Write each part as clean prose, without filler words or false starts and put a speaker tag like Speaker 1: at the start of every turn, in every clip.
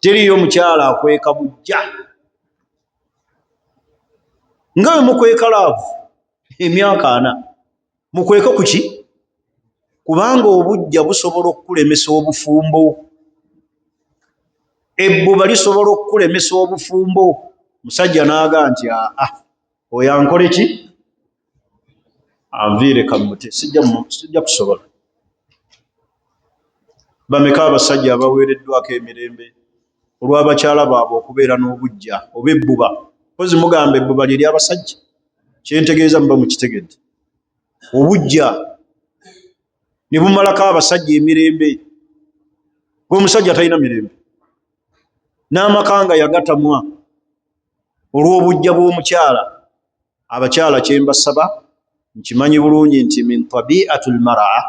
Speaker 1: Teriyo mukyala akweka bujja nga bwe mukweka love emyaka 40. Mukweke ku ki? Kubanga obujja busobola okukulemesa obufumbo, ebbuba lisobola okukulemesa obufumbo. Musajja n'aga nti aa, oyo ankole ki? Anviire kammute, sijja kusobola. Bameka abasajja abaweereddwako emirembe olw'abakyala baabwe okubeera n'obujja oba ebbuba? Mpozi mugamba ebbuba lye ly'abasajja, kyentegeeza muba mukitegedde. Obujja ne bumalako abasajja emirembe, gweomusajja talina mirembe n'amaka nga yagatamwa olw'obujja bw'omukyala. Abakyala kyembasaba, nkimanyi bulungi nti min tabiatu lmaraa,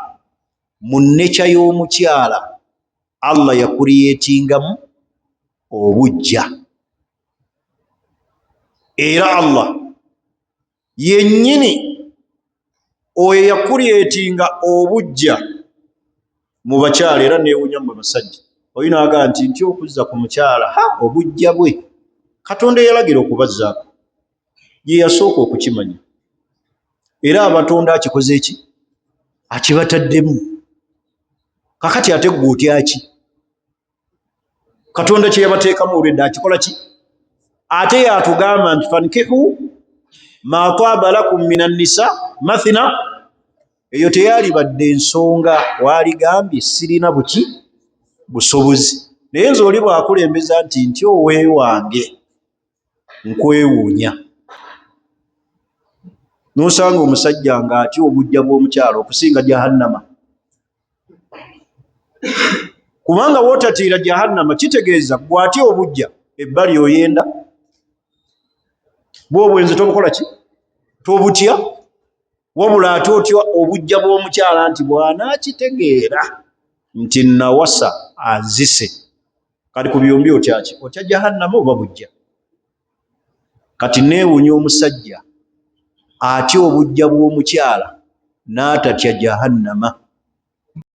Speaker 1: mu nature y'omukyala Allah yakuliyetingamu obujja, era Allah yennyini oyo yakuliyetinga obujja mu bakyala. Era neewunya mmwe basajja, oyo naaga nti ntya okuzza ku mukyala, ha, obujja bwe Katonda eyalagira okubazzaako ye yasooka okukimanya, era abatonda akikoze eki akibataddemu. Kakati ate gwe otyaki? Katonda kye yabateekamu olwedda akikola ki? Ate yatugamba nti fankihu ma taaba lakum min annisa mathina. Eyo teyalibadde ensonga, waaligambye sirina buki busobozi. Naye nze oli bw'akulembeza nti nti oweewange, nkwewuunya n'osanga omusajja ng'atya obujja bw'omukyala okusinga jahannama, kubanga wootatiira jahannama kitegeeza gw'atya obujja ebbali oyenda bw'obwenzi tobukola ki, tobutya, wabula ate otya obujja bw'omukyala nti bw'anaakitegeera nti nawasa anzise. Kati ku byombi otyaki? Otya jahannama oba bujja? Kati neewuunya omusajja atya obujja bw'omukyala n'atatya jahannama.